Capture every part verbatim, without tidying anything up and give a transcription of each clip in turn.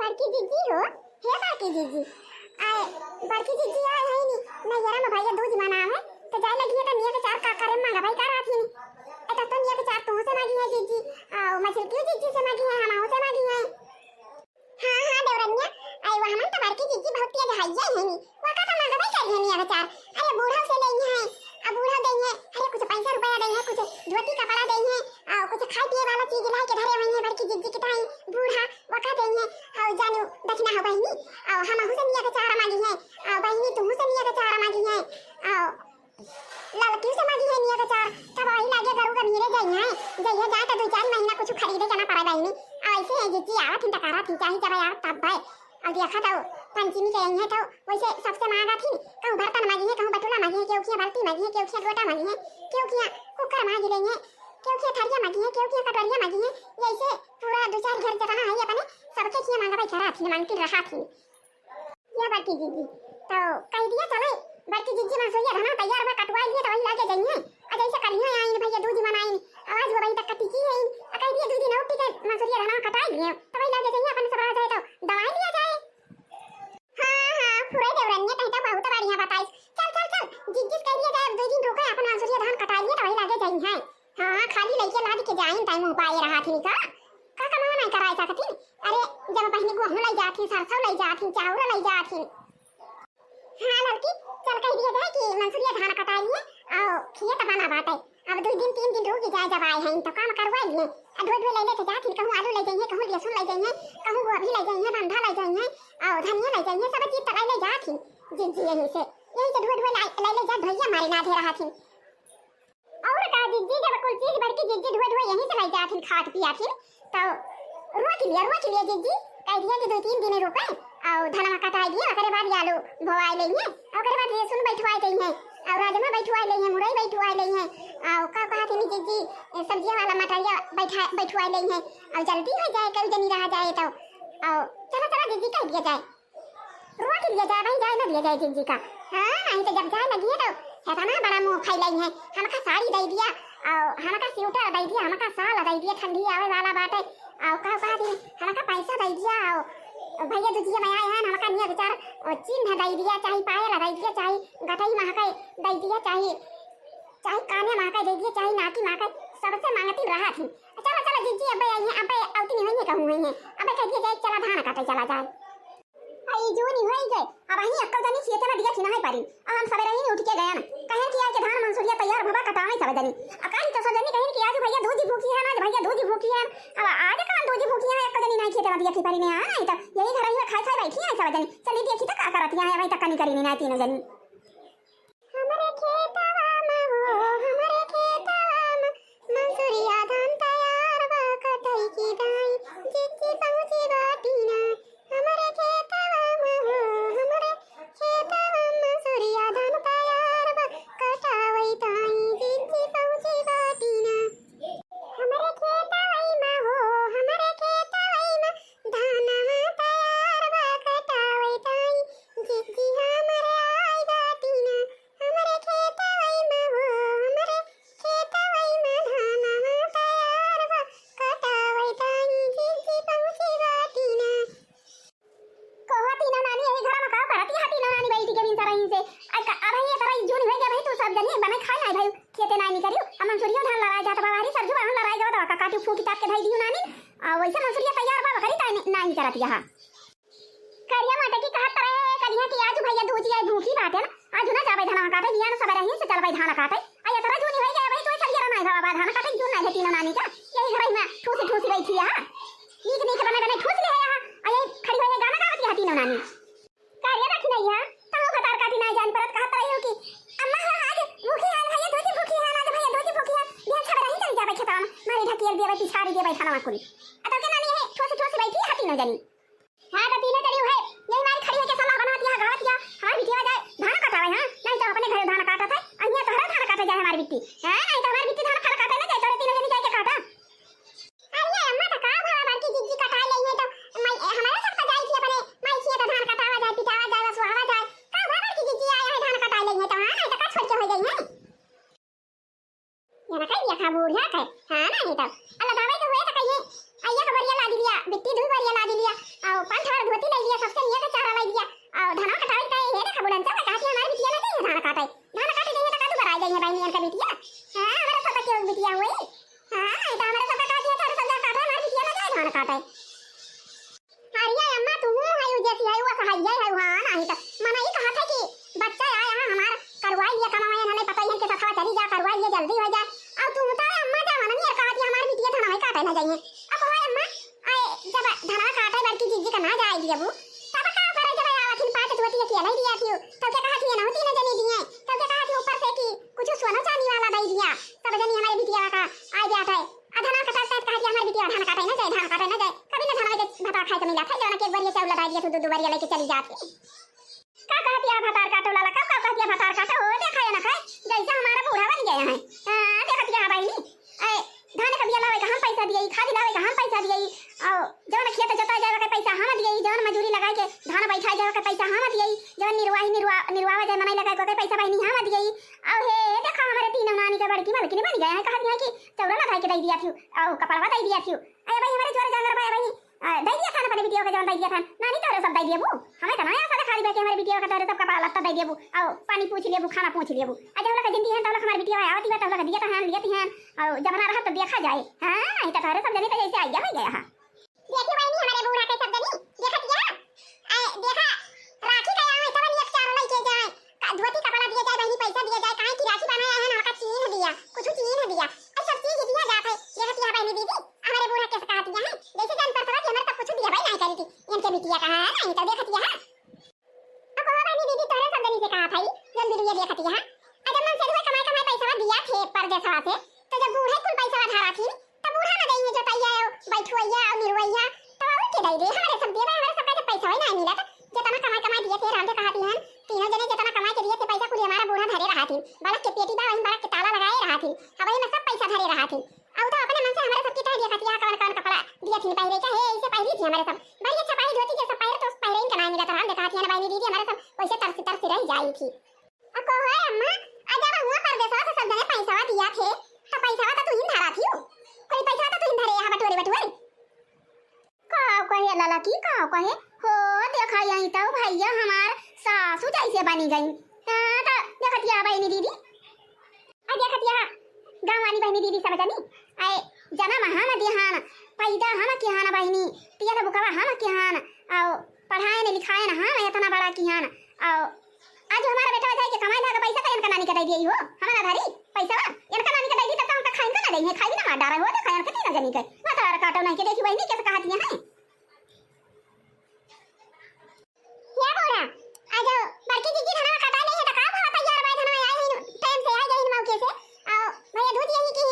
बड़की जिज्जी हो, हे बड़की जिज्जी, आए, बड़की जिज्जी आए है नी, नैहरा में भैया दूज मनावे, तो जाए लगी है तो नियक चार का करे मांगा भाई का रात ही नी। ए तो, तो नियक चार तू से मांगी है जिज्जी, आ, मछली की जिज्जी से मांगी है, हम से मांगी है। हाँ, हाँ, देवरनिया, आई वो हमन तो बड़की जिज्जी बहुत तेज हइये है नी। वका तो मांगबे करी है नियक चार। अरे बूढ़ा से लेई है, अब बूढ़ा देई है, अरे कुछ पैसा रुपया देई है, कुछ धोती कपड़ा देई है, आ, कुछ खाए पिए वाला चीज लाई के धरे हुई है बड़की जिज्जी की ताई बूढ़ा, वका देई है, आ, जानू दक्षिणा हो बहिनी, आ, हम से नियक चार मांगी है, आ, बहिनी तू से नियक चार मांगी है, आ, ललकी से मांगी है नियक चार, तब वही लागे गरु गमीरे जाई है, जइया जाए तो दो चार महीना कुछ खरीदे के ना पड़े बहिनी। आ ऐसे है जिज्जी आवत हिन टकारा थी चाही जब यार तब है। अब देखा तो पंचमी के आई है तो वैसे सबसे मांगा थी, कहूँ बर्तन मांगी है, कहूँ बटुला मांगी है, केहू खिया बाल्टी मांगी है, केहू खिया लोटा मांगी है, केहू खिया कुकर मांगी रही है, केहू खिया थरिया मांगी है, केहू खिया कटोरिया मांगी है। ऐसे पूरा दो चार घर जतना है अपने सबके खिया मांगा भाई करा थी, मांगती रहा थी। या बड़की जिज्जी, तो कह दिया चले, बड़की जिज्जी मंसूरिया धना तैयार बा, कटवाई लिए तो वही लागे जाइए। आ जैसे करिए आइन भैया दूज मनाइन, आवाज वो वही तक कटी की है, आ कह दिया दू दिन और टिके मंसूरिया धना कटाई लिए, तो वही लागे जाइए, अपन सब आ जाए तो दवाई लिया जाए। हाँ, हाँ, फुरे देवरनिया कहीं तो बहुत बढ़िया बताइस। चल, चल, चल, जिज्जी से कह दिया जाए, दो दिन रुके, अपन मंसूरिया धान कटाई लिए तो वही लागे जाइए। हाँ, खाली लइके लाद के जाइन, टाइम हो पाए रहा थी का? का कमावा नहीं कराए सकती? अरे, जब बहिनी गोहूं लई जात ही, सरसों लई जात ही, चाउर लई जात ही। हाँ लड़की, चल कह दिया जाए कि मंसूरिया धान कटाई लिए, आओ खेत बना बाटे। अब दो दिन तीन दिन रुक जाए जब आए हैं तो काम करवा लिए। आ ढोए ढोए ले ले के जात ही, कहूँ आलू ले जाइए, कहूँ लहसुन ले जाइए, कहूँ गोभी ले जाइए, बंधा ले जाइए, आओ धनिया ले जाइए, सब चीज तलाई ले जात ही। जी जी, यहीं से, यहीं से ढोए ढोए लाई- ले ले जा, भैया मारे ना दे रहा थी। और का जिज्जी, जब कुल चीज बड़की जिज्जी ढुए ढुए यहीं से लई जाथिन, खात पियाथिन, तो रोक लिया, रोक लिया जिज्जी, कह दिया कि दो तीन दिन रुके, और धनवा कटाई दिया, ओकरे बाद आलू बोआई लेइहे, ओकरे बाद लहसुन बैठवाई देइहे, और राजमा बैठवाई लेइहे, मुरई बैठवाई लेइहे, और का कहत हनी जिज्जी, सब्जिया वाला मटरिया बैठा, बैठवाई लेइहे, और जल्दी हो जाए, कई जनी रहा जाए तो, और चला, चला जिज्जी, कह दिया जाए। रोक लिया जाए भाई, जाए ना दिया जाए जिज्जी का। हाँ, नहीं तो जब जाए लगी है तो इतना बड़ा मुंह फैलाई है, हमका साड़ी दे दिया, और हमका स्वेटर दे दिया, हमका साल दे दिया, ठंडी आवे वाला बाटे, और का कहा दी, हमका पैसा दे दिया, और भैया दूजिया में आए हैं, हमका निया बेचार और चिन्ह दे दिया, चाहे पायल दे दिया, चाहे गटई महके दे दिया, चाहे, चाहे काने महके दे दिया, चाहे नाकी महके, सबसे मांगती रहा थी। चला, चला जिज्जी, अबे आई है, अबे औती नहीं होइए, कहूँ हुई है, अबे कह दिया जाए, चला धान काटे चला जाए। आ, ई जून होई गए, अबहीं एक्को जनी खेते में दिया खिना है पारी। आ हम सबेरे ही उठ के गयन, कहेन कि आज धान मंसूरिया तैयार भवा, कटावे सब जनी। आ काहे तो सब जनी कहेन कि आज भैया दूजी भूखी है ना, आज भैया दूजी भूखी है। अब आज कौन दूजी भूखी है, एक्को जनी नहीं खेते में दिया खिन पारी ने, आ नहीं तो यही घर ही में खाए खाए बैठी है सब जनी। चली देखी तो का करत है, अबहीं तक नहीं करी नहीं, नहीं तीनों जनी। हमरे खेतवा में हो, हमरे खेतवा में मंसूरिया धान तैयार बा, कटाई की दाई जिज्जी पहुँची बाटी ना। हमरे खेतवा में हो, हमरे खेतवा में मंसूरिया धान तैयार बा, कटावई दाई जिज्जी पहुँची बाटी ना। हमरे खेतवई में हो, हमरे खेतवई में धानवा तैयार बा, कटावई दाई जिज्जी हमरे आई बाटी ना। हमरे खेतवई में हो, हमरे खेतवई में धानवा तैयार बा, कटावई दाई जिज्जी पहुँची बाटी ना। कहो तीनों नानी, यही घर में का करती है तीनों नानी बैठी के बिन सरही से? आ का, अब ये तरह जून होई गया भाई, तू सब जनी बने खाए ना भाई, खेते नानी करियो। अब मंसूरियो धान लड़ाई जात बा, बाहरी सरजू बहन लड़ाई जात बा, का काटी फूकी ताप के धई दियो नानी। आ वैसे मंसूरिया तैयार बा, करी ताई नानी करत यहाँ। करिया माटे की कहत रहे करिया कि आज भैया दूजी आई भूखी बाटे ना, आज ना जाबे धान काटे, बिहान सबेरे ही से चलबे धान काटे। आ ये तरह जून होई गया भाई, तू सब जरा ना जाबा धान काटे, जून ना है तीनों नानी का, यही घर में ठूसी ठूसी बैठी है। नीक नीक बने बने ठूस ले है यहाँ, आ यही खड़ी होई गाना गावत है तीनों नानी। का रे रखी नहीं है, तहु भतार काटी नहीं जान परत, कहत रही हो कि अम्मा हो आज भूखी है भैया, दूजी भूखी है, आज भैया दूजी भूखी है, बिहान सबेरे ही चली जाबे खेतवा में, मारी ढकेल देबे, पिछाड़ी देबे खाना कुल। आ तो के नानी है, ठोसी ठोसी बैठी है तीनों जनी। हाँ, तो तीनों जनी है, यही मारी खड़ी है के सलाह बनावत यहाँ गावत यहाँ, हमार बिटिया जाए धान कटावे, हाँ, नहीं तो अपने घर धान काटत है, अहिया तोहरा धान काटे जाए हमारी बिट्टी, हाँ, नहीं तो हमारी बिट्टी धान खाना काटे ना जाए, तोरे तीनों जनी जाए के काटा। अरे अम्मा, तो का भवा बड़की जिज्जी कटाई लई है तो माई, ए, हमारे सब तो जाई थी अपने माई खिया तो धान कटावा जाए, पिटावा जाए, सुहावा जाए। का भवा बड़की जिज्जी आया है धान कटाई लई है तो, हाँ, नहीं तो का छोड़ के हो गई है? ये ना कहिए खा बूढ़ा के, हाँ, नहीं तो। अल्लाह दावे तो हुए तो कहिए, आइया का बरिया ला दिलिया, बिट्टी दू बरिया ला दिलिया, आओ पाँच दियबू, तब का करे जब आवत हिन पाँच धोती के नहीं दिया थियो, तब के कहा थिए ना तीन जनी दिए, तब के कहा थिए ऊपर से कि कुछ सोना चांदी वाला दे दिया, सब जनी हमारे बिटिया का आ जात है। आ धान काटत काटत कहा थिए हमारे बिटिया धान काटे ना जाए, धान काटे ना जाए, कभी ना धान के भता खाए के मिला था, जौन के एक बार ये चाउर लगा दिया तो दो दो बार ये लेके चली जाती। का कहतिया भतार काटो लाला, का, का कहतिया भतार काटो, हो देखा या ना खाए, जैसे हमारा बूढ़ा बन गया है। हाँ, देखतिया है बहिनी, ए, धान का बिया लावे का हम पैसा दिए, खाद लावे का हम पैसा दिए, और जौन खेत जोता जावे का पैसा हम दिए, जौन मजूरी लगाए के धान बैठा जावे का पैसा हम दिए, जौन निरवाही निरवा-, निरवावा जाए मनई लगाए के पैसा बहिनी हम दिए। और हे, देखा हमारे तीनों नानी के बड़की मलकिन बन गए हैं, कहतिया कि चौरा लगा के दे दिया थियो, और कपड़वा दे दिया थियो। अरे भाई, हमारे जोरे जांगर भाई, भाई, आ, दे दिया था ना अपने बिटिया का, जौन दे दिया था। नानी, तोहरे सब दे दिया बू। हमें तो ना आशा देखा रही कि हमारे बिटिया का तोहरे सब कपड़ा लत्ता दे दिया बू। आओ, पानी पूछ लिया बू, खाना पूछ लिया बू। आज हम लोग का जिंदगी है, तो हम लोग हमारे बिटिया आवती है, तो हम लोग दिया तो हैं, लिए तो हैं। और जब ना रहा तो देखा जाए। हाँ, नहीं तो तोहरे सब जने तो जैसे आइया हो गया। हाँ। देखी वही नहीं हमारे बूढ़ा के सब जनी, देखत गया। ए, देखा, राखी का यहाँ तब एक चार लइके जाए। का-, धोती कपड़ा दिया जाए, बहिनी पैसा दिया जाए, काहे कि राखी बनाया है ना, ओका चीन्ह दिया, कुछ चीन्ह दिया। ए, सब चीज दिया जात है। देखत यहाँ बहिनी दीदी, हमारे बूढ़ा कैसे कहत यहाँ है, जैसे जान पड़त बा कि हमारे तब कुछ दिया भाई नहीं करी थी। इनके बिटिया कहाँ है, नहीं तो देखत यहाँ। अब कहो बहिनी दीदी, तोहरे सब जनी से कहा था, जन दीदी ये देखत यहाँ। अगर मन से हुए कमाए कमाए पैसा दिया थे परदेसवा से, तो जब बूढ़े कुल पैसा धरा थी, तब बूढ़ा ना देइए जोतैया, बैठुआइया और निरुआइया, तब और के दई रे, हमारे सब देवे, हमारे सबका जब पैसा वही नहीं मिला, तो जितना कमाए कमाए दिए थे, राम के कहा थी हम, तीनों जने जितना कमाए के दिए थे पैसा, कुल हमारा बूढ़ा धरे रहा थी, बड़क के पेटी बा, वहीं बड़क के ताला लगाए रहा थी, अब वही में सब पैसा धरे रहा थी। अब तो अपने मन से हमारे सबकी कह दिया खाती, यहाँ कौन कौन कपड़ा दिया थी पहरे, चाहे ऐसे पहरी थी हमारे सब, बड़ी अच्छा पहरी धोती के सब पहरे, तो पहरे इनका नहीं मिला, तो राम के कहा थी, बहनी दीदी, हमारे सब वैसे तरस तरस रह जाई थी। अब कहो है अम्मा, आ जब हुआ परदेसवा से सब जने पैसवा दिया थे, तो पैसवा तो तुहिन धरा थियो। कोई पैसवा तो तुहिन धरे यहाँ बटोरे बटोरे। का कहे लाला की का कहे? हो देखा यहीं तो भैया हमार सासू जैसे बनी गई। हाँ, तो देखतिया बहनी दीदी। आ देखतिया गाँव वाली बहनी दीदी सब जनी। आए जन्म हम दिहान, पैदा हम किहान बहनी, पियल बुकवा हम किहान, आओ पढ़ाए ने लिखाए न हम इतना बड़ा किहान, आओ आज हमारा बेटा जाए के कमाए लागे पैसा तो इनका नानी के दे दिए हो, हमारा धरी पैसा बा, इनका नानी के दे दी तब तो हमका खाइन का ना देइहे, खाई भी ना मार डारे हो, देखा इनके तीनों जनी के। माता काटो नहीं के देखी बहनी कैसे कहती है। या बूढ़ा, आज बड़की जीजी धनवा कटा ले है तो का भाव तैयार बा, धनवा आई है टाइम से आई गई मौके से। आओ भैया दूध यही की,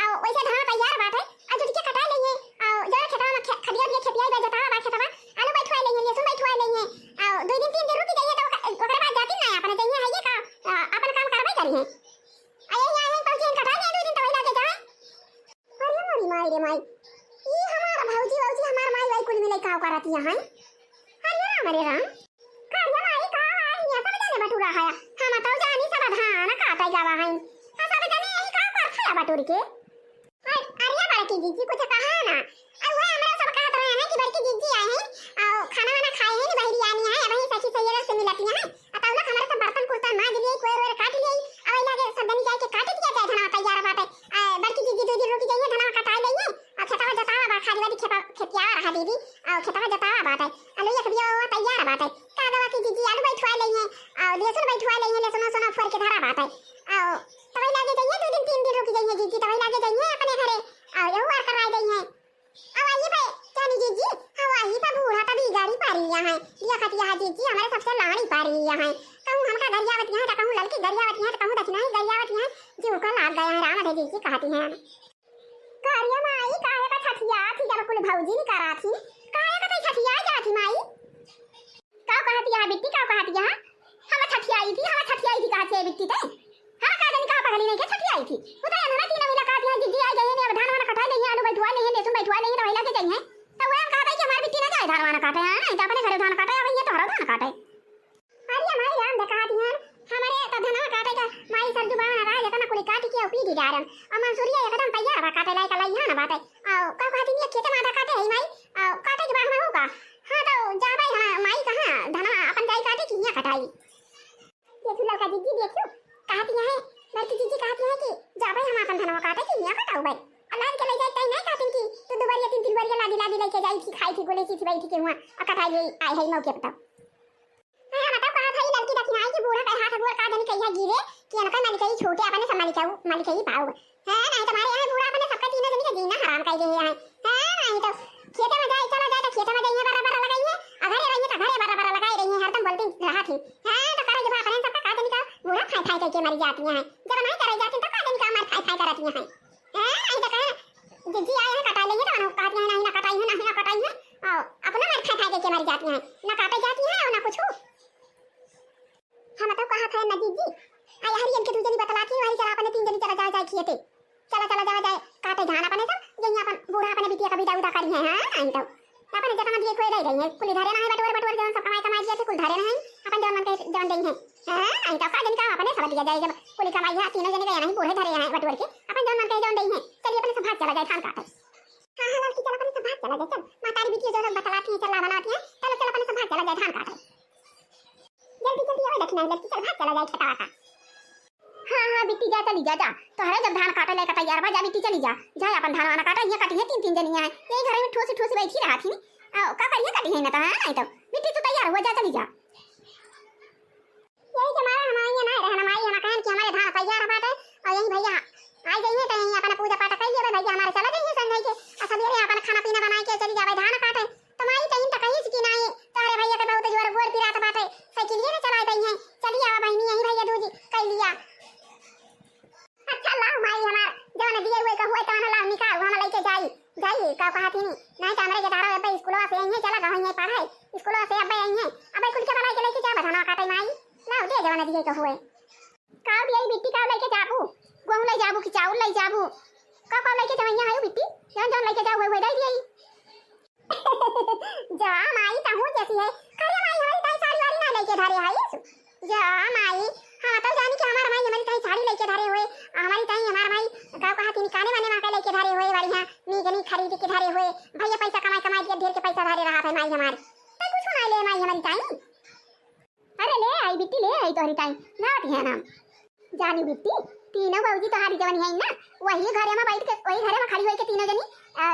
आओ वैसे धनवा तैयार बाटे। आ जुटिया कटा लेइए, आ जरा खेतवा में खे-, खदिया उदिया खेतिया बा, जतावा बा खेतवा, आलू बैठवा लेइए, लहसुन बैठवा लेइए, आ दो दिन तीन दिन रुक जाइए तो ओक-, ओकरे बाद जाती ना अपने जाइए, है ये का, आ, अपन काम करबे करिए। आ यही आए हैं, पहुँचे हैं, कटा लिए दो दिन तो वही लागे जाए। अरे मोरी माई रे माई, ई हमार भौजी, भौजी हमार माई वाई कुल मिले का करत यहाँ है? अरे राम, अरे राम। का रे माई, का है? यहाँ सब जने बटुरा है। हम तो जानी सब धान काटे जावा है। हाँ, सब जने यही का करत है बटुर के? अरे, अरे बड़की जीजी कुछ कहा ना। अरे वो हमरा सब कहत रहे हैं कि बड़की जीजी आए हैं, और खाना वाना खाए हैं, बहरी आनी है, वही सखी सहेली से मिलती हैं। आ तब लोग हमारे सब बर्तन कुर्तन मांज लिए, कोयर वोयर काट लिए, अब वही लागे सब जनी जाए के काट दिया जाए, धनवा तैयार बाटे। आ, बड़की जीजी दो दिन रुकी जाइए, धनवा कटाए लेइए, और खेतवा जतावा बा, खाली वाली खेपा, खेतिया रहा दीदी, और खेतवा जतावा बाटे। आ, लोग एक बिया वो तैयार बाटे। का गवा की जीजी आलू बैठवा लेइए, और लहसुन बैठवा लेइए, लहसुन वहसुन फोड़ के धरा बाटे। और तब वही लागे जाइए, दो दिन तीन दिन रुकी जाइए जीजी, तब वही लागे जाइए अपने घरे, और यहू आर कराए जाइए। अब आइए भाई, क्या नहीं जीजी, अब आइए बा बूढ़ा तभी गाड़ी पारी यहाँ है, लिया खतिया है जीजी, हमारे सबसे लाड़ी पारी यहाँ है। कहूँ हमका गरियावत यहाँ, तो कहूँ ललकी गरियावत यहाँ, तो कहूँ दक्षिणा ही गरियावत यहाँ, जीव का लाग गया है, राम अधे जीजी कहती हैं। का रे माई, काहे का छठिया थी जब कुल भौजी नहीं करा थी, काहे का तई छठिया जा थी माई? का कहतिया बिट्टी, का कहतिया? हम छठियाई थी, हम छठियाई थी कहतिया बिट्टी ते। हम का जानी का पगली नहीं के छठियाई थी। वो तो हम तीनों मिला कहतिया जीजी आई गई ने, अब धान वान कटाई नहीं है, आलू बैठवा नहीं है, लहसुन बैठवा नहीं है, तो वही लागे जाइए। तो वो हम कहता है कि हमारी बिट्टी ना जाए धान वान काटे, हाँ, नहीं तो अपने घरे धान काटे, अब ये तोहरा धान काटे। अरे माई राम देखा दिहन, हमरे तो धनवा काटे का माई सरजू बावन राज एतना कुली काटी के पी दी डारन। और मंसूरिया एकदम तैयार बा काटे लायक लइहा ना बाटे। आओ का कहती नहीं खेते मादा काटे है माई, आओ काटे के बा हम होगा। हाँ तो जाबे हम माई कहाँ धनवा अपन जाई काटे कि यहाँ कटाई। देखू लड़का जीजी देखू, कहती है बड़की जीजी कहती है कि जाबे हम अपन धनवा काटे कि यहाँ कटाऊ भाई। अल्लाह के ले जाए तई नहीं कहती कि तू दो बार या तीन तीन बार या लादी लादी लेके जाई थी खाई थी गोले सी थी बैठी के हुआ और कटाई ले आए है मौके पर। हाँ, बताओ, कहा था ये लड़की दक्षिणाई की बूढ़ा का हाथ गोड़ का जनी कहिया गिरे, कि अनका मालिक ही छोटे अपने सब मालिक ही, मालिक ही पाओ। हाँ, नहीं तुम्हारे यहाँ बूढ़ा अपने सबका तीनों जनी का जीना हराम कर दिए हैं। हाँ, नहीं तो खेते में जाए, चला जाए तो खेते में जाइए, बराबर लगाइए। अगर हाँ, तो करे जब अपने सबका का जनी का बूढ़ा फाय फाय करके मरी जाती हैं। जब नहीं करे जाती तो का जनी का मर फाय फाय करती हैं। हाँ, नहीं तो कहे, जिज्जी आए हैं कटाई लेंगे तो मनो कहती हैं, नहीं ना कटाई है, नहीं ना कटाई है। और अपना मर फाय फाय करके मरी जाती हैं, ना काटे जाती हैं और ना कुछ। हम तो कहा थे ना जिज्जी, आई हरी इनके दू जनी बतलाती हैं, वही चला अपने तीन जनी चला जाए, जाए खेते। चला, चला, जावा जाए, काटे धान अपने सब, यही अपन बूढ़ा अपने बिटिया का विदा उदा करी है, हाँ, आई तो। अपने जतना दिए कोई रह गई है, कुल धरे ना है, बटोर, बटोर, जौन सब कमाई, कमाई दिए थे, कुल धरे ना है, अपन जौन मन के जौन देई है, हाँ, आई तो का दिन का अपने सब दिया जाए, जब कुल कमाई है, तीनों जने का यहाँ ही बूढ़े धरे हैं, बटोर के, अपन जौन मन के जौन देई है, चलिए अपने सब भाग चला जाए, धान काटे। हाँ, हाँ, लड़की चल, अपने सब भाग चला जाए, चल, महतारी बिटिया जौन बतलाती है, चला बनाती है, चलो, चलो, अपने सब भाग चला जाए, धान काटे। जल्दी, जल्दी आवे, देखना है, लड़की चल, भाग चला जाए, खेतवा का। हाँ, हाँ, बिट्टी जा, चली जा, जा। तोहरे जब धान काटे लेके तैयार बा, जा बिट्टी चली जा। जा अपन धान वान काटे, यहाँ कटी है तीन, तीन जनी है। यही घर में ठूसी, ठूसी बैठी रहा थी। आ, का करिए कटी है ना तो, हाँ, नहीं तो। बिट्टी तू तैयार हुआ, जा चली जा। यही जमाना हमारे यहाँ ना रहे, हमारे यहाँ कहन कि हमारे धान तैयार बाटे, और यही भैया आ जाइए तो यही अपना पूजा पाठ कर लिए, भैया हमारे चला जाइए संजय के, और सवेरे अपन खाना पीना बनाए के चली जावे धान काटे। तो माई कहीं तो कहीं कि नाई, तोहरे भैया के बहुत जोर गोड़ पिरात बाटे, साइकिलिए में चला गई है। चली आवा बहिनी, यही भैया दूजी कह लिया। अच्छा लाओ माई हमार, जवन दिए हुए का हुए तवन लाओ निकाल, हम लेके जाई, जाई का कहा थी नहीं तो हमरे के तारा अब्बे स्कूलवा से आई है, चला गई है पढ़ाई, स्कूलवा से अब्बे आई है, अब्बे कुल के बलाई के लेके जा बधाना काटे माई, लाओ दे जवन दिए का हुए। का दिए बिट्टी, का लेके जाबू, गेहूं ले जाबू कि चाउर ले जाबू, का का लेके जवैया है बिट्टी, जवन जवन लेके जाऊ हुए हुए दे दिए। जा माई, तहू जैसी है। अरे माई, हमारी ताई साड़ी वाड़ी ना लेके धरे है। जा माई, हाँ तो जानी कि हमार माई हमारी ताई साड़ी लेके धरे हुए, हमारी ताई हमार माई का कहा तीन काने वाने माँ के लेके धरे हुए, बढ़िया नीक नीक खरीद के धरे हुए। भैया पैसा कमाई कमाई दिया, ढेर के पैसा धरे रहा था माई हमारी, तो कुछ ना ले माई हमारी ताई। अरे ले आई बिट्टी, ले आई तोहरी ताई, लावत है ना। जानी बिट्टी, तीनों भौजी तोहारी जवन है ना, वही घरे में बैठ के, वही घरे में खड़ी होई के तीनों जनी, अ,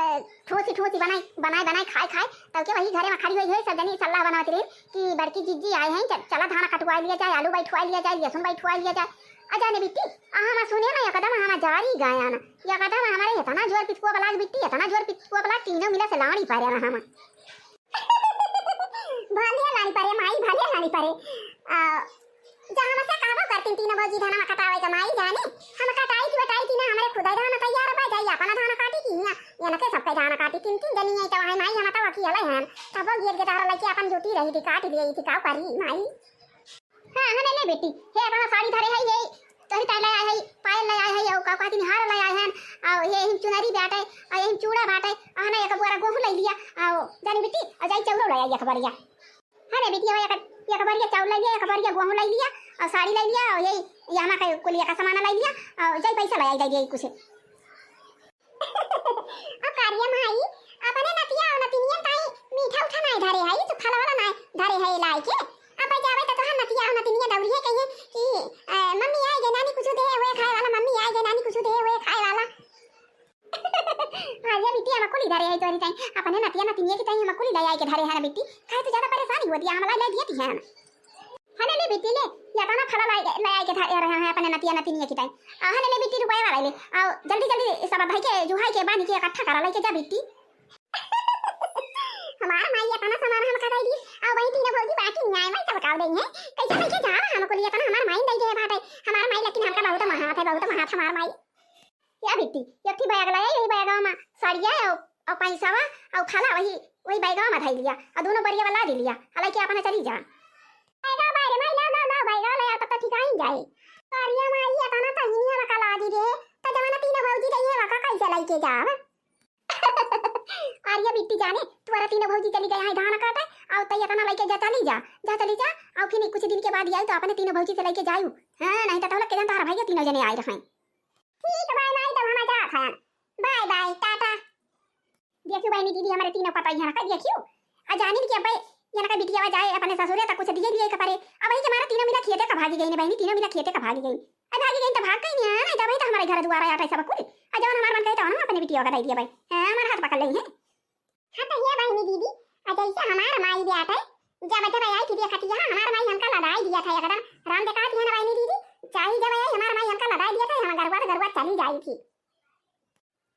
ठूसी ठूसी बनाई, बनाई, बनाई, खाए, खाए, तब के वही घरे में खड़ी होई है, सब जनी सलाह बनावत रही कि बड़की जिज्जी आए हैं, चल, चला धान कटवा लिया जाए, आलू बैठवा लिया जाए, लहसुन बैठवा लिया जाए। आ जाने बिट्टी, आ हम सुने ना, एकदम हम जारी गाया ना, एकदम हमारे इतना जोर पिचकुआ बलाक बिट्टी, इतना जोर पिचकुआ बलाक, तीनों मिला से लाड़ी पारे ना हम। भले लानी पड़े माई, भले लानी पड़े। आ, जा हमसे कहबो करतीन तीनों भौजी धान कटावे के माई जाने। हम कटाई की बटाई की ना, हमरे खुदा धान तैयार बा, जाई अपना धान काटी की हियाँ। ये ना के सबके धान काटी, तीन तीन जनी है तो है माई, हम तो अकेले हैं। तब वो गिर के तारा लेके अपन जूती रही थी, काट दिए थी, का करी माई। हाँ, हने ले बेटी, हे अपना साड़ी धरे है, ये तोहरी ताई ले आए है, पायल ले आए है, और का कहती हार ले आए हैं, और ये हिम चुनरी बाटे, और ये हिम चूड़ा बाटे, और हने एक बोरा गेहूं ले लिया, और जानी बेटी, और जाई चौरो ले आई एक बोरिया। हने बेटी, अब एक, एक बोरिया चाउर ले लिया, एक बोरिया गेहूं ले लिया, और साड़ी ले लिया, और ये, ये हमारे कुलिया का सामान ले लिया, और जाई पैसा ले आई, दे दिया कुछ। अब कारिया माई, अपने नतिया और नतिनिया ताई मीठा उठा नाई धरे है, तू फल वाला नाई धरे है लाई के। अब जावे तो तोहर नतिया और नतिनिया दौड़िए कहिए कि, "अ, मम्मी आए गे नानी कुछ दे हुए खाए वाला, मम्मी आए गे नानी कुछ दे हुए खाए वाला।" हाँ, ये बिट्टी हम कुली धरे है तोरी ताई, अपने नतिया नतिनिया की ताई हम कुली ले आए के धरे है ना बिट्टी, खाए तो ज्यादा परेशानी होती है, हम लाई ले दिए थी है ना। हने ले बिट्टी ले, या तो ना फला लाई, ले आए के था, रहे हैं अपने नतिया नतिनिया की ताई। आ, हने ले बिट्टी रुपया वाला ले। आओ, जल्दी, जल्दी सब भाई के, जुहाई के, बानी के इकट्ठा करा, लेके जा बिट्टी। हमार माई इतना सामान हम खटाई दी, आओ वही तीनों भौजी बाकी नहीं आए, मैं सब काव देंगे। कैसे लेके जा रहा हमको लिए इतना हमार माई दे गए बाटे। हमार माई लेकिन हमका बहुत महात है, बहुत महात हमार माई। या बिट्टी, एक ठे बैग लाया, यही बैगवा में साड़िया और, और पैसावा और खाला वही, वही बैगवा में धई लिया और दोनों बरिया वाला दे लिया, हालांकि अपना चली जा। बैगवा बारे माई, लाओ, लाओ, लाओ, बैगवा ले आओ, तब तो ठिकाई जाए। अरे माई, इतना तो हिनिया लका लागी रे, तो जमाना तीनों भौजी रही है, लका कैसे लेके जाब? अरे बिट्टी जाने, तुम्हारा तीनों भौजी चली गया है धान काटे, और तैया तना लेके जा, चली जा, जा चली जा, और फिर कुछ दिन के बाद आई तो अपने तीनों भौजी से लेके जायू। हाँ, नहीं तो तौलक के जान तोहरा भैया तीनों जने आए रहे। ठीक है, बाय बाय, तब हम जात हैं। Bye bye, tata. देखियो बहनी दीदी, हमारे तीनों पता ही है ना, देखियो। आ जानी कि अब्बे, ये ना बिटिया जाए अपने ससुरे, तो कुछ दिए लिए के परे। अब वही के मारे तीनों मिला खेते का भागी गई ने बहनी, तीनों मिला खेते का भागी गई। आ भागी गई तो भाग गई नहीं, नहीं तो भाई तो हमारे घर दुआरा आटा सब कुल। आ जवन हमार मन कहे तो हम अपने बिटिया का दे दिया भाई। हाँ, हमारा हाथ पकड़ लेई है। हाँ तो ये बहनी दीदी, आ जैसे हमार माई भी आटे, जब जब आई थी देखती है, हमार माई हमका लदाई दिया था एकदम। राम देखा थी ना बहनी दीदी, चाही जब आई हमार माई हमका लदाई दिया था, हम गरुआ तो गरुआ चली जाई थी।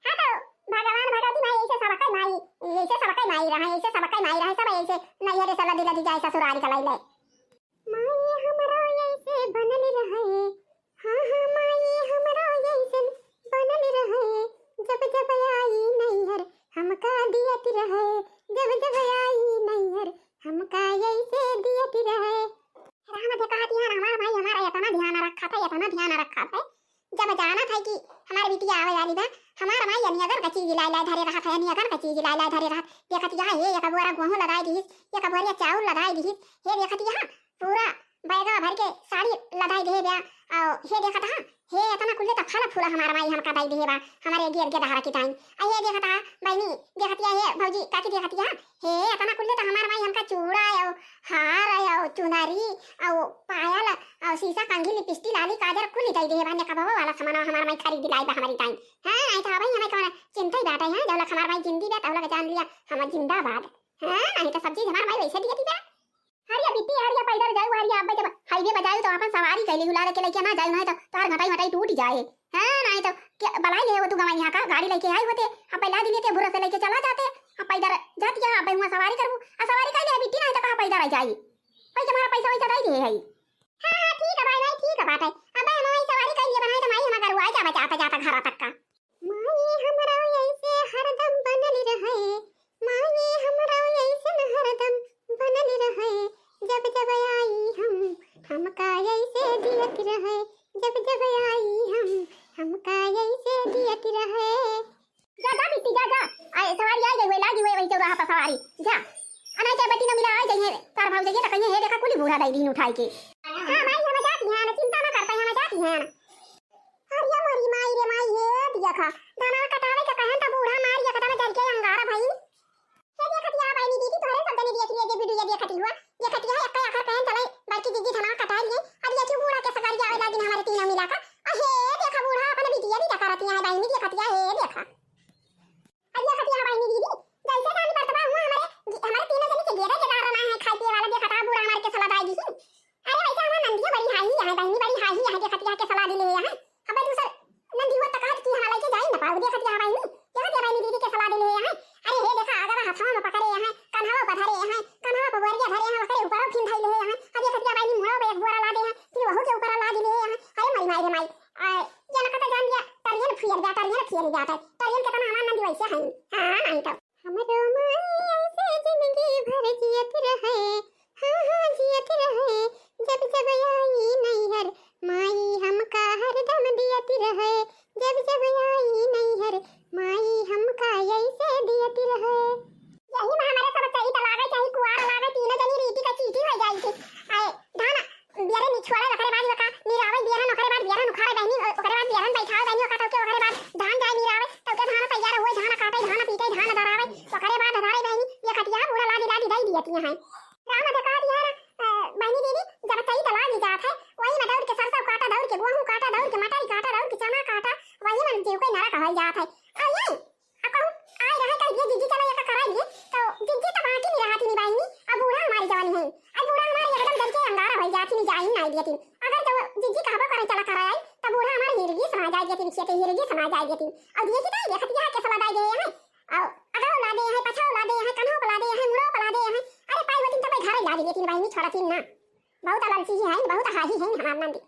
हाँ तो भगवान भगवती माई ऐसे सबके माई, ऐसे सबके माई रहा, ऐसे सबके माई रहा, सब ऐसे नैहरे से लदी लदी जाए ससुरारी का लाई ले। माई बनल रहे। हाँ, हाँ, माई हमरो जैसन बनल रहे। जब जब आई नैहर हमका दियत रहे। जब जब आई नैहर हमका ऐसे दियत रहे। राम दे कहत यहाँ हमार माई हमारा इतना ध्यान रखा था, इतना ध्यान रखा था। जब जानत है कि हमार बिटिया आवे वाली बा, हमार माई अनियगन का चीज लाए लाए धरे रहत है, अनियगन का चीज लाए लाए धरे रहत। देखत यहाँ हे एक बोरा गेहूं लदाई दिहिस, एक बोरिया चाउर लदाई दिहिस। हे देखत यहाँ पूरा बैगवा भर के साड़ी लदाई दिहे बा। और हे देखत हाँ, हे इतना कुल्ले त फल फूल हमार माई हमका दई दिहे बा, हमारे गे-, गेदहरा की टाइम। आ हे देखत हाँ बहनी, देखत या हे भौजी, काकी देखत या, हे इतना कुल्ले त हमार माई हमका चूड़ा और हार और चुनरी और पायल और सीसा कंघी, लिपस्टिक, लाली, काजर कुल दई दिहे बा। नेकबवा वाला सामान हमार माई खरीद लाई बा हमारी टाइम। हाँ, नहीं तो अबही हमें कौन चिंता ही बाटे है, जब लक हमार माई जिंदी बा, तब लक जान लिया हम जिंदाबाद। हाँ, नहीं तो सब चीज हमार माई वैसे दियत बा। हरिया बिट्टी, हरिया पैदल जाऊ, हरिया अब्बे जब हाईवे पर जाऊ तो अपन सवारी कैली हुला लेके लेके ना जाऊ, नहीं तो तार घटाई मटाई टूट जाए। हाँ, नहीं तो के बलाई ले हो तू गवाई यहाँ का, गाड़ी लेके आई होते, अब पहला दिन के बुरा से लेके चला जाते, अब पैदल जाती है, अब हुआ सवारी करबू, आ सवारी कैले बिट्टी, नहीं तो कहाँ पैदल आई जाई, भाई तुम्हारा पैसा वैसा दे दिए है। हाँ, हाँ, ठीक है भाई, भाई, ठीक है बात है, अब भाई हमारी सवारी कैलिए बनाए तो माई हमारा गरुआ जाता, जाता, जाता घर तक का। माई हमरो ऐसे हरदम बनल रहे, माई हमरो ऐसन हरदम बनल रहे। जब जब आई हम, हमका ऐसे दियत रहे। जब जब आई हम, हमका ऐसे दियत रहे। जा, जा बिट्टी, जा, जा। आए, सवारी आई गई हुए, लागी हुए वही चौराहा पर सवारी। जा। अनाई चाहे बेटी न मिला आई गई है, तार भाव जाइए तो कहिए, "हे देखा, कुली बूढ़ा दई दिन उठाई के।" हाँ माई, हम जाती हैं, चिंता ना करते हैं, हम जाती हैं। अरे मोरी माई रे माई, हे देखा, धाना कटावे के कहन त बूढ़ा मार ये कदम जल के अंगारा भई। हे देखत या बहनी दीदी, तोहरे सब जनी देख लिए जे वीडियो देखत हुआ, देखत या एक आखर कहन चले, बल्कि दीदी धाना कटा लिए, अब ये बूढ़ा के सगाई आवे लागिन हमारे तीनों मिला का। अहे देखा बूढ़ा अपन वीडियो भी देखा रहती है बहनी, देखत या हे देखा। अरे कतिया बहनी दीदी, जैसे धान बरतबा हुआ हमारे, हमारे तीनों जने के गेदा के दार रहा है, खाए पिए वाला देखा था, बूढ़ा हमारे के सलाह दाई दी। अरे वैसे हमारे नंदिया बड़ी हाही है, बहनी बड़ी हाही है, देखा तिया के सलाह दी ले है। अब दूसर नंदी हुआ तक कि हमारा लेके जाई ना पाऊ, देखा तिया बहनी, देखा तिया बहनी दीदी के सलाह दी ले है। अरे हे देखा, आगवा हथवा में पकड़े है, कन्हवा पर धरे है, कन्हवा पर बोरिया धरे है, ओकरे ऊपर फिन धई ले है। अब देखा तिया बहनी मुड़ा पे एक बोरा ला दे है, फिर वहू के ऊपर ला दी ले है। अरे माई, माई रे माई, आ, ये ना कता जान दिया, तरियन फियल जा, तरियन फियल जाता है। तरियन के तना हमार नंदी वैसे हैं। हाँ, नहीं तो। हमरो माई ऐसे जिंदगी भर जियत रहे। हाँ, हाँ, जियत रहे। जब जब आई नैहर, माई हमका हरदम दियत रहे। जब जब आई नैहर, माई हमका ऐसे दियत रहे। यही में हमारे सब चैत लागे, चाहे कुआर लागे, तीनों जनी रीति का चीटी हो जाई थी। आए, धान बियरे निछुआवे, ओकरे बाद ओका निरावे बियरन, ओकरे बाद बियरन उखाड़े बहनी, ओ-, ओकरे बाद बियरन बैठावे बहनी, ओका तौके ओकरे बाद धान जाए निरावे, तौके धान तैयार होए, धान काटे, धान पीटे, धान दरावे, ओकरे बाद धरावे बहनी, ये खटिया बूढ़ा लादी लादी दई दियती हैं। राम देखा दिया ना, अ, बहनी दीदी, जब चैत लागी जात है, वही में दौड़ के सरसों काटा, दौड़ के गेहूं काटा, दौड़ के मटर काटा, दौड़ के चना काटा, वही में जीव के नरक हो जात है। और ये अब कहूँ आए रहे कह दिए, "जिज्जी चलो एका कराई लिए," तो जिज्जी तो बाकी नहीं रहा थी बहनी, अब बूढ़ा हमारी जवानी है, अब बूढ़ा हमारे एकदम डर के अंगारा हो जाती नहीं जाई ना दिए थी। अगर तो जिज्जी कहबो करे चला कराई, तो बूढ़ा हमारे हिरगी समा जाए दिए थी, हिरगी समा जाए दिए थी। और दिए की तो देखत यहाँ के सला दाई गए हैं, और अगो ला दे हैं, पछाओ ला दे हैं, कन्हो ला दे हैं, मुड़ो ला दे हैं। अरे पाई होती तो मैं घर ला दिए थी बहनी, छोड़ा थी ना। बहुत अलसी ही है, बहुत हाही है हमार नंदी।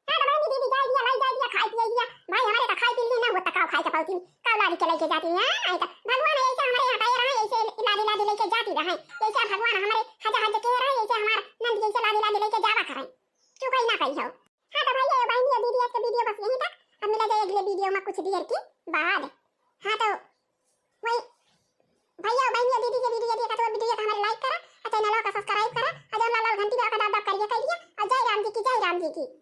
हाँ, तो बहनी दीदी जाए दिया, लाई जाए दिया, खाए पिए दिया। भाई हमारे तो खाए पी ली ना, वो तकाओ खाए के पौती। काव लादी के लेके जाती हैं, आई तो भगवान ऐसे हमारे यहाँ पे रहे, ऐसे लादी लादी लेके जाती रहे। ऐसे भगवान हमारे हजा हज के रहे, ऐसे हमार नंद ऐसे लादी लादी लेके जावा करें। चुप ही ना कही हो। हाँ, तो भाई, ये बहनी, ये दीदी, आज के वीडियो बस यहीं तक। अब मिला जाए अगले वीडियो में कुछ देर के बाद। हाँ, तो वही भैया, बहनी, दीदी के वीडियो देखा तो वीडियो को हमारे लाइक करा और चैनल का सब्सक्राइब करा और जो लाल लाल घंटी पे का दब दब करिए, करिए। और जय राम जी की, जय राम जी की।